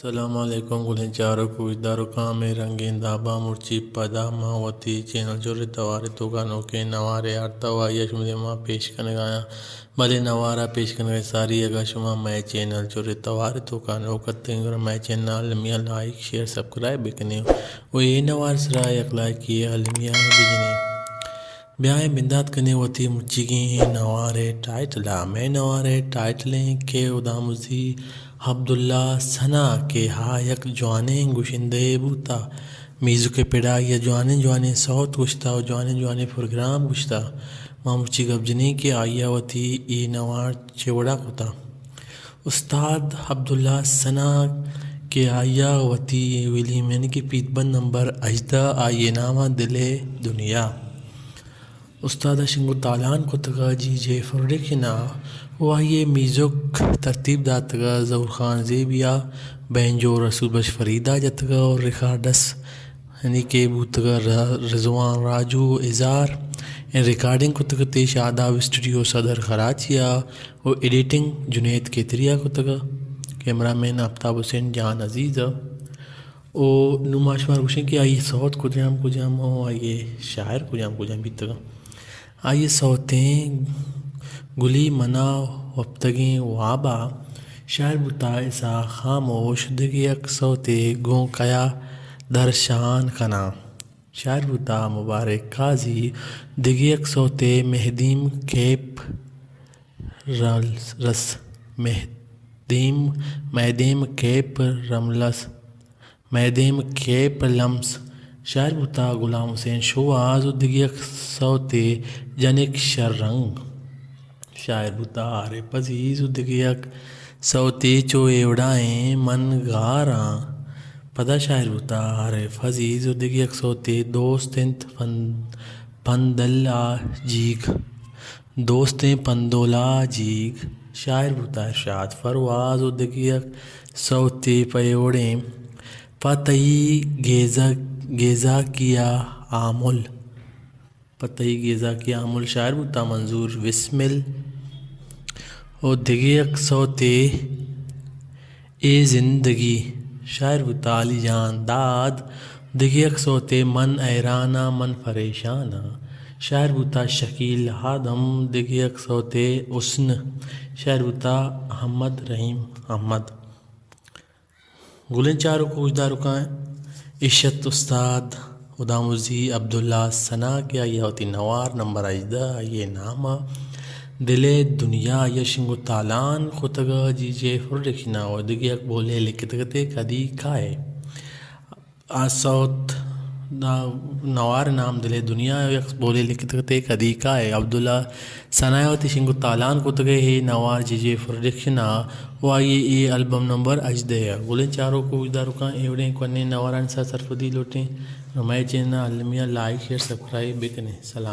السلام علیکم گلیں چاروک و گوشداروکاں، مئے رنگیں دابا مرچی پدا ما وتی چینل جر توار توکا نوکیں نوارے آرتا و آئی ء شمئے دیما پیش کنگایاں۔ بلے نوارا پیش کنگ ء ساری اگاں شما مئے چینل جر توار توکا نوک اتیں گڑا مئے چینل المیہ لائک، شیئر، سبسکرائب بکنیں و اے نوار سرا یک لائکے المیہ بجنیں۔ بیائیں بندات کنیں وتی مچیگیں اے نوار ء ٹائٹل ء۔ مئے نوار ء ٹائٹل انت کہ ہدامزی عبداللہ ثنا کہ آ یک جوانیں گشندہ یے بوتا، میوزک ء پڑا آئی ء جوانیں جوانیں سوت گوشتا و جوانیں جوانیں پروگرام گوشتا۔ ما مرچی گپ جنیں کہ آئی ء وتی اے نوار چے وڑا کتا۔ استاد عبداللہ ثنا کہ آئی ء وتی ویلیم یعنی کہ پیت بند نمبر ہژدہ، آئی ء نام ء دل ء دنیا۔ استاد ء شنگ و تالان کتگ ء جی جے پروڈکشن ء و آئی ء میوزک ترتیب داتگ ء ظہور خان زیبی ء بینجو رسول بخش فرید ء جتگ ء و ریکارڈس یعنی کہ بوتگ ء ر-، رضوان راجو اظہار ء ریکارڈنگ کتگ ات شاداب اسٹوڈیو صدر کراچی ء و ایڈیٹنگ جنید کیتری ء کتگ ء کیمرہ مین آفتاب حسین جان عزیز ء۔ و نوں ما شمارا گوشیں کہ آئی سوت کجام کجام و آئی شاعر کجام کجام بیتگ۔ آئی سوتیں گلی منا وپتگیں وابا، شاعر بوتا اسحاق خاموش۔ دگہ یک سوتے گوں کیا درشان کناں، شاعر بوتا مبارک قاضی۔ دگہ یک سوتے مہدیم کیپ رس، رس، مہدیم، مہدیم کیپ رملس، مئے دیم کیپ لمس، شاعر بوتا غلام حسین شوہاز و دگہ یک سوتے جنک شررنگ، شاعر بوتا عارف عزیز و دگہ یک سوتے چو ایوڑائیں من گاراں۔ پدا شاعر بوتا عارف عزیز و دگہ یک سوتے دوست انت پن-، پندل آ جیگ۔ دوستیں پندولا جیگ، شاعر بوتا ارشاد پرواز و دگہ یک سوتے پہ وڑیں پہ تئی گیزا-، گیزاکی ء آمل، پہ تئی گیزاکی ء آمل، شاعر بوتا منظور بسمل و دگہ یک سوتے اے زندگی، شاعر بوتا علی جان داد۔ دگہ یک سوتے من حیران آں، من پریشان آں، شاعر بوتا شکیل آدم۔ دگہ یک سوتے حسن، شاعر بوتا احمد رحیم احمد۔ گلیں چاروک و گوشداروکاں، ایش ات استاد ہدامزی عبداللہ ثنا کہ آئی ء وتی نوار نمبر ہژدہ، آئی ء نام ء دل ء دنیا، آئی ء شنگ و تالان کتگ ء جی جے پروڈکشن ء و دگہ یک بولے لکھتگ ات کدی کائے۔ آ سوت نا-، نوار نام دل ء دنیا ء یک بولے لکھتگ ات کدی کائے۔ عبداللہ ثنا ء وتی شنگ و تالان کتگ ء اے نوار جی جے پروڈکشن ء و آئی ء اے البم نمبر ہژدہ ء۔ گلیں چاروک و گوشداروکاں، اے وڑیں کوھنیں نوارانی سرا سرپدی لوٹیں، مئے چینل ء المی ء لائک، شیئر، سبسکرائب بہ کن ئے۔ سلام۔